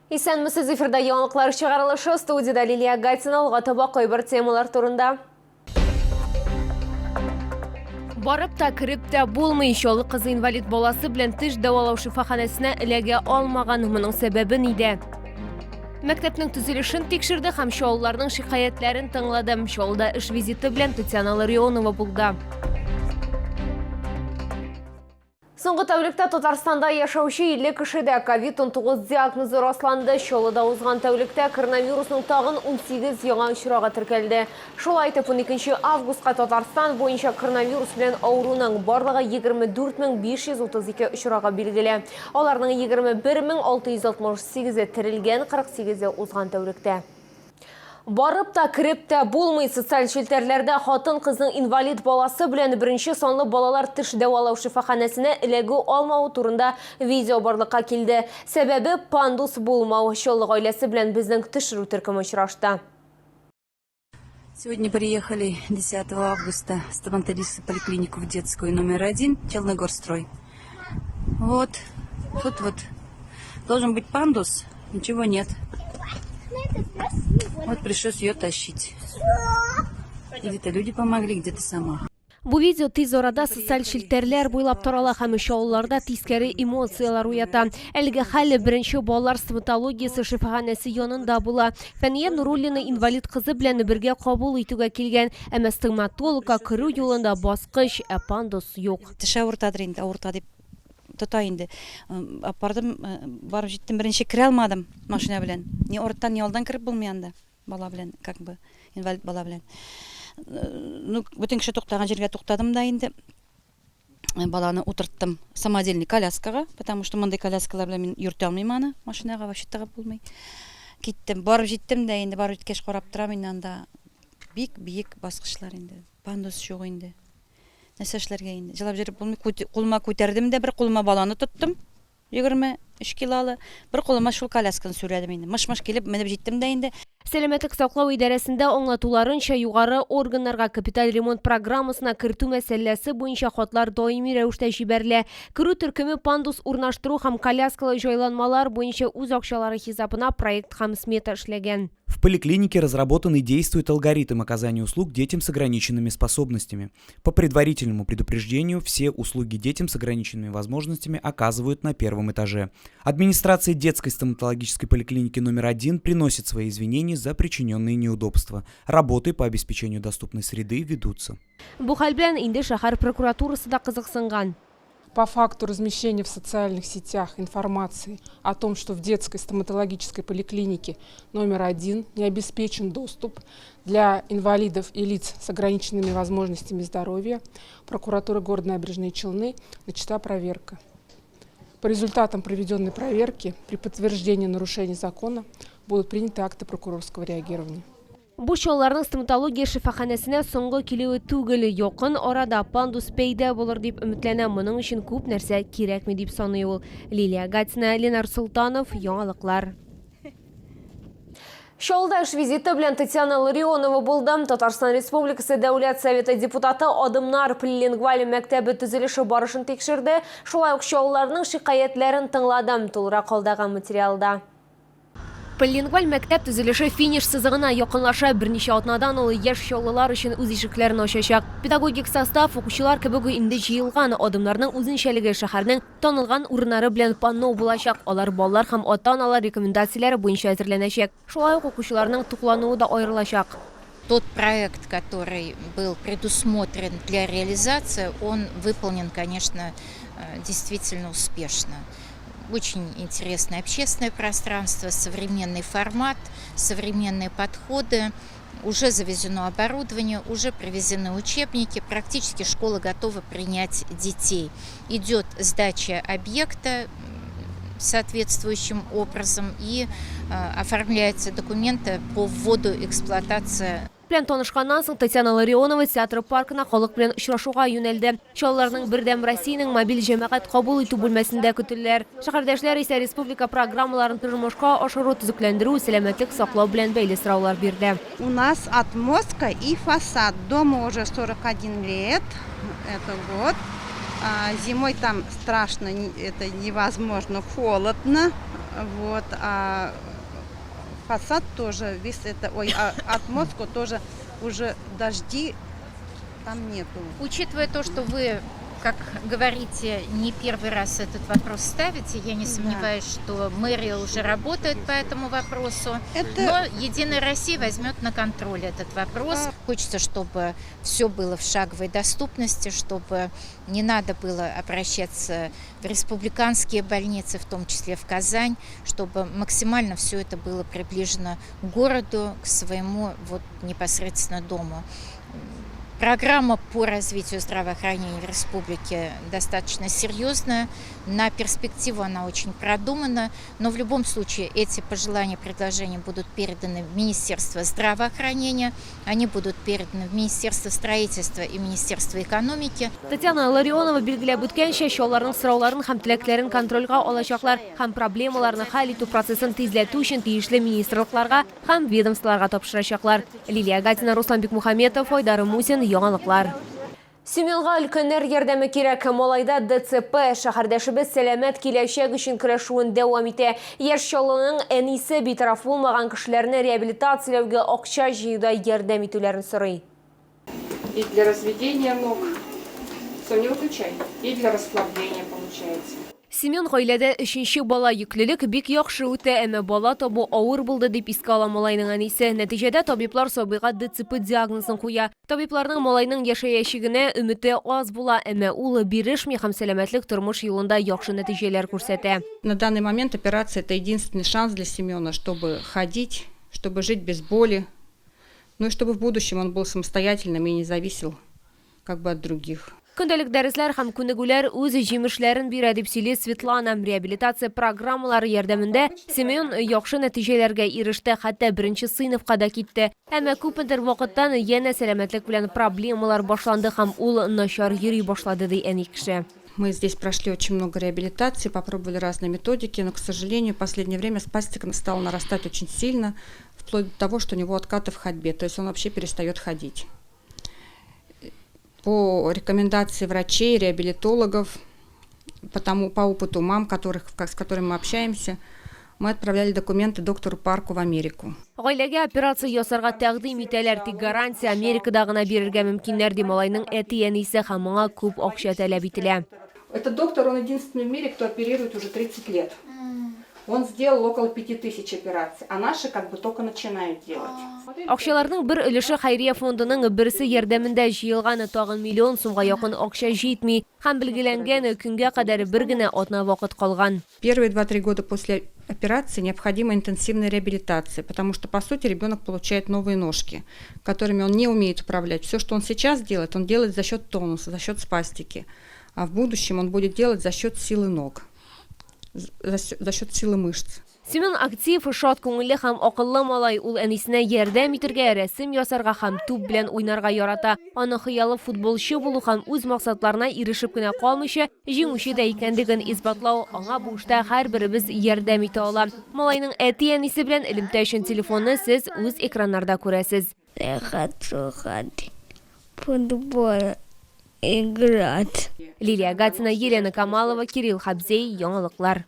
Исәнмесез, эфирда яңалыклар чыгарылышы. Студиядә Лилия Гатина. Алга таба кайбер темалар турында. Барып та, кереп тә булмый. Чаллы кызы инвалид баласы белән теш дәвалау шифаханәсенә эләгә алмаган. Моның сәбәбе нидә? Мәктәпнең төзелешен тикшерде һәм чаллыларның шикаятьләрен тыңлады. Чаллыда эш визиты белән Татьяна Ларионова булды. Соңгы тәүлектә Татарстанда яшәүче 50 кешедә ковид-19 диагнозы расланды. Чаллыда узган тәүлектә коронавирусның тагын 18 яңа очрагы теркәлде. Шулай итеп, 12 августка Татарстан буенча коронавирус белән авыруның барлыгы 24532 очрагы билгеле. Аларның 21668-е терелгән, 48-е узган тәүлектә. Барып та, кереп тә булмый. Социаль челтәрләрдә хатын-кызның инвалид баласы белән беренче санлы балалар теш дәвалау шифаханәсенә эләгү алмавы турында видео барлыкка килде. Сәбәбе, пандус булмау. Чаллы гаиләсе белән безнең төшерү төркеме очрашты. Сегодня приехали 10 августа в стоматологическую поликлинику в детскую номер 1 Челногорстрой. Вот, тут вот должен быть пандус, ничего нет. Вот пришлось ее тащить. Где-то люди помогли, где-то сама. Бу видео тиз арада социаль челтәрләр буйлап тарала һәм чаллыларда тискәре эмоцияләр уята. Әлеге хәл беренче балалар стоматологиясе шифаханәсе янында була. Фәния Нуруллина инвалид кызы белән бергә кабул итүгә килгән, әмма стоматологка керү юлында баскыч, ә пандус юк. Теше авыртадыр инде, авырта дип тота инде. Апардым, барып җиттем, беренче керә алмадым машина белән. Ни арттан, ни алдан кереп булмый анда бала белән, как бы инвалид бала белән. Ну, бөтен кеше туктаган җиргә туктадым да инде. Баланы утырттым самодельный коляскага, потому что мондый коляскалар белән мин йөртә алмыйм аны, машинага вообще тыгып булмый. Киттем, барып җиттем дә инде, барып җиткәч карап торам инде анда бик биек баскычлар инде, пандус юк инде. Нәрсә эшләргә инде? Җылап җөреп булмый. Кулыма күтәрдем дә бер кулыма баланы тоттым. 23 килолы. Бер кулыма шул колясканы сүрәдем инде. Мыш-мыш килеп менеп җиттем дә инде. Сәламәтлек саклау идарәсендә аңлатуларынча, югары органнарга капиталь ремонт программасына кертү мәсьәләсе буенча хатлар даими рәвештә җибәрелә. Керү төркеме пандус урнаштыру һәм коляскалы җайланмалар буенча үз акчалары хисабына проект һәм смета эшләгән. В поликлинике разработан и действует алгоритм оказания услуг детям с ограниченными способностями. По предварительному предупреждению, все услуги детям с ограниченными возможностями оказывают на первом этаже. Администрация детской стоматологической поликлиники номер 1 приносит свои извинения за причиненные неудобства. Работы по обеспечению доступной среды ведутся. Бу хәл белән инде шәһәр прокуратурасы да кызыксынган. По факту размещения в социальных сетях информации о том, что в детской стоматологической поликлинике номер 1 не обеспечен доступ для инвалидов и лиц с ограниченными возможностями здоровья, прокуратура города Набережные Челны начата проверка. По результатам проведенной проверки при подтверждении нарушений закона будут приняты акты прокурорского реагирования. Бу чалларның стоматология шифаханәсенә соңгы килүе түгел. Якын арада пандус пәйда булыр дип өметләнәм. Моның өчен күп нәрсә кирәкми дип саный ул. Лилия Гатина, Ленар Солтанов, Яңалыклар. Чаллыда эш визиты белән Татьяна Ларионова булды. Татарстан Республикасы Дәүләт Советы депутаты Адымнар полилингваль мәктәбе төзелеше барышын тикшерде. Шулай ук чаллыларның шикаятьләрен тыңлады. Тулырак алдагы материалда. Полилингваль мәктәп төзелеше финиш сызыгына якынлаша. Берничә атнадан ул яшь чаллылар өчен үз ишекләрен ачачак. Педагогик состав укучылар кебек үк инде җыелган. Адымнарның үзенчәлеге шәһәрнең танылган урыннары белән панно булачак. Алар балалар һәм ата-аналар рекомендацияләре буенча әзерләнәчәк. Шулай ук укучыларның туклануы да аерылачак. Тот проект, который был предусмотрен для реализации, он выполнен, конечно, действительно успешно. Очень интересное общественное пространство, современный формат, современные подходы. Уже завезено оборудование, уже привезены учебники, практически школа готова принять детей. Идет сдача объекта соответствующим образом и оформляются документы по вводу эксплуатации. Белән танышканнан соң Татьяна Ларионова театр паркына халык белән очрашуга юнәлде. Чаллыларның Бердәм Россиянең мобиль җәмәгать кабул итү бүлмәсендә көтеләләр. Шәһәрдәшләр исә республика программаларын тормышка ашыру, төзекләндерү, сәламәтлек саклау белән бәйле сораулар бирде. У нас отмостка и фасад. Дому уже 41 лет, это год. Зимой там страшно, это невозможно, холодно. Вот, а фасад тоже весь это, ой, а отмостку тоже уже дожди там нету. Учитывая то, что вы, как говорите, не первый раз этот вопрос ставите, я не сомневаюсь, что мэрия уже работает по этому вопросу. Это Но Единая Россия возьмет на контроль этот вопрос. Хочется, чтобы все было в шаговой доступности, чтобы не надо было обращаться в республиканские больницы, в том числе в Казань, чтобы максимально все это было приближено к городу, к своему вот непосредственно дому. Программа по развитию здравоохранения в республике достаточно серьезная. На перспективу она очень продумана. Но в любом случае эти пожелания, предложения будут переданы в Министерство здравоохранения, они будут переданы в Министерство строительства и Министерство экономики. Татьяна Ларионова билгеләп үткәнчә, Чаллыларның сорауларын һәм теләкләрен контрольгә алачаклар һәм проблемаларны хәл итү процессын тизләтү өчен тиешле министрлыкларга һәм ведомстволарга тапшырачаклар. Лилия Гатина, Руслан Бикмухаметов, Айдар Мусин, Яңалыклар. Семенга өлкәннәр ярдәме кирәк. Малайда ДЦП, шәһәрдәшебез сәламәт киләчәк өчен көрәшүен дәвам итә. Яшь Чаллының әнисе битараф булмаган кешеләрне реабилитацияләүгә акча җыюда ярдәм итүләрен сорый. И для разведения ног. Все, не выключай. И для расслабления получается. Семен гаиләдә өченче бала. Йөклелек бик яхшы үтә, әмма бала табу авыр булды, дип искә ала малайның әнисе. Нәтиҗәдә табиблар сабыйга ДЦП диагнозын куя. Табибларның малайның яшәячәгенә өмете аз була, әмма ул бирешми һәм сәламәтлек тормыш юлында яхшы нәтиҗәләр күрсәтә. На данный момент операция это единственный шанс для Семена, чтобы ходить, чтобы жить без боли, ну и чтобы в будущем он был самостоятельным и не зависел как бы от других. Көндәлек дәресләр һәм күнегүләр үз җимешләрен бирә, дип сөйли Светлана. Реабилитация программалары ярдәмендә Семен яхшы нәтиҗәләргә иреште, хәтта беренче сыйныфка да китте. Әмма күпмедер вакыттан янә сәламәтлек белән проблемалар башланды һәм ул начар йөри башлады, ди әни кеше. Мы здесь прошли очень много реабилитации, попробовали разные методики, но, к сожалению, в последнее время спастика стала нарастать очень сильно, вплоть до того, что у него откаты в ходьбе, то есть он вообще перестает ходить. По рекомендации врачей, реабилитологов, потому, по опыту мам, с которыми мы общаемся, мы отправляли документы доктору Парку в Америку. Гаиләгә операция ясарга тәкъдим итәләр, тик гарантия Америкада гына бирергә мөмкиннәр, ди малайның әти-әнисе, һәм моңа күп акча таләп ителә. Этот доктор, он единственный в мире, кто оперирует уже 30 лет. Он сделал около 5000 операций, а наши как бы только начинают делать. Акчаларның бер өлеше хәйрия фондының берсе ярдәмендә җыелган, тагын миллион сумга якын акча җитми һәм билгеләнгән көнгә кадәр бер генә атна вакыт калган. Первые 2-3 года после операции необходима интенсивная реабилитация, потому что, по сути, ребенок получает новые ножки, которыми он не умеет управлять. Все, что он сейчас делает, он делает за счет тонуса, за счет спастики. А в будущем он будет делать за счет силы ног, за счет силы мышц. Семен актив, шат күңелле һәм акыллы малай. Ул әнисенә ярдәм итәргә, рәсем ясарга һәм туп белән уйнарга ярата. Аның хыялы футболчы булу һәм үз максатларына ирешеп кенә калмыйча, җиңүче дә икәнлеген исбатлау. Аңа бу эштә һәрберебез ярдәм итә ала. Малайның әти-әнисе белән элемтә өчен телефонны сез үз экраннарда күрәсез. Я хочу ходить в футбол играть. Лилия Гатина, Елена Камалова, Кирилл Хабзей, Яңалыклар.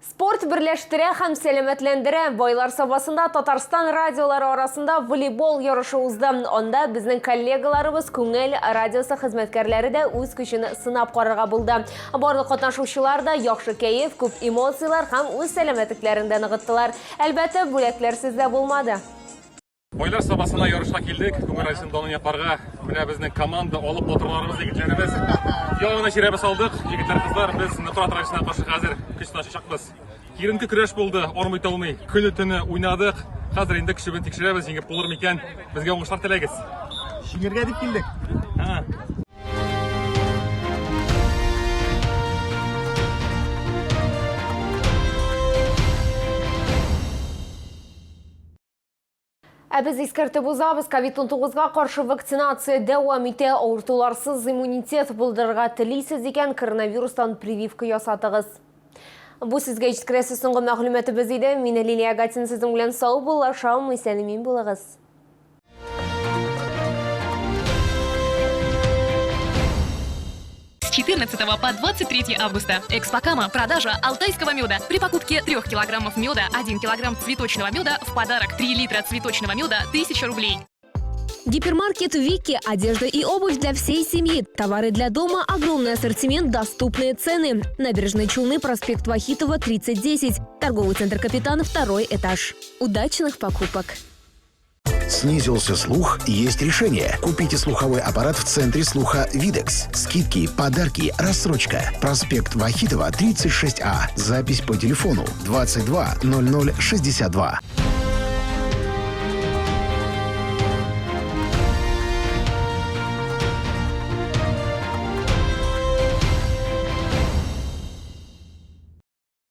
Спорт берләштерә һәм сәламәтләндерә. Байлар Сабасында Татарстан радиолары арасында волейбол ярышы узды. Анда безнең коллегаларыбыз Күңел радиосы хезмәткәрләре дә үз көчен сынап карарга булды. Барлык катнашучылар да яхшы кәеф, күп эмоцияләр һәм үз сәламәтлекләрен дә ныгыттылар. Әлбәттә, бүләкләрсез дә булмады. Байлар Сабасына ярышка килдек. Күңел радиосын данын якларга. Менә безнең команда, алып батырларыбыз, егетләребез. Яңа чирәбе салдык. Егетләр, кызлар, без Нократ радиосына каршы хәзер көч сынашачакбыз. Киеренке көрәш булды, армый талмый. Көне төне уйнадык. Хәзер инде көчебезне тикшерәбез, җиңеп булыр микән? Безгә уңышлар теләгез. Җиңергә дип килдек. Һа. Ә без искәртеп узабыз, ковид-унтугызга каршы вакцинация дәвам итә. Авыртуларсыз иммунитет булдырырга телисез икән, коронавирустан прививка ясатыгыз. Бу сезгә җиткерәсе соңгы мәгълүматыбыз иде. Мин Лилия Гатина сезнең белән саубуллашам. Исән-имин булыгыз. 14 по 23 августа. Экспокама. Продажа алтайского меда. При покупке 3 килограммов меда 1 килограмм цветочного меда в подарок. 3 литра цветочного меда 1000 рублей. Гипермаркет «Вики». Одежда и обувь для всей семьи. Товары для дома, огромный ассортимент, доступные цены. Набережные Челны, проспект Вахитова, 3010. Торговый центр «Капитан», второй этаж. Удачных покупок! Снизился слух? Есть решение. Купите слуховой аппарат в центре слуха «Видекс». Скидки, подарки, рассрочка. Проспект Вахитова, 36А. Запись по телефону 22 00 62.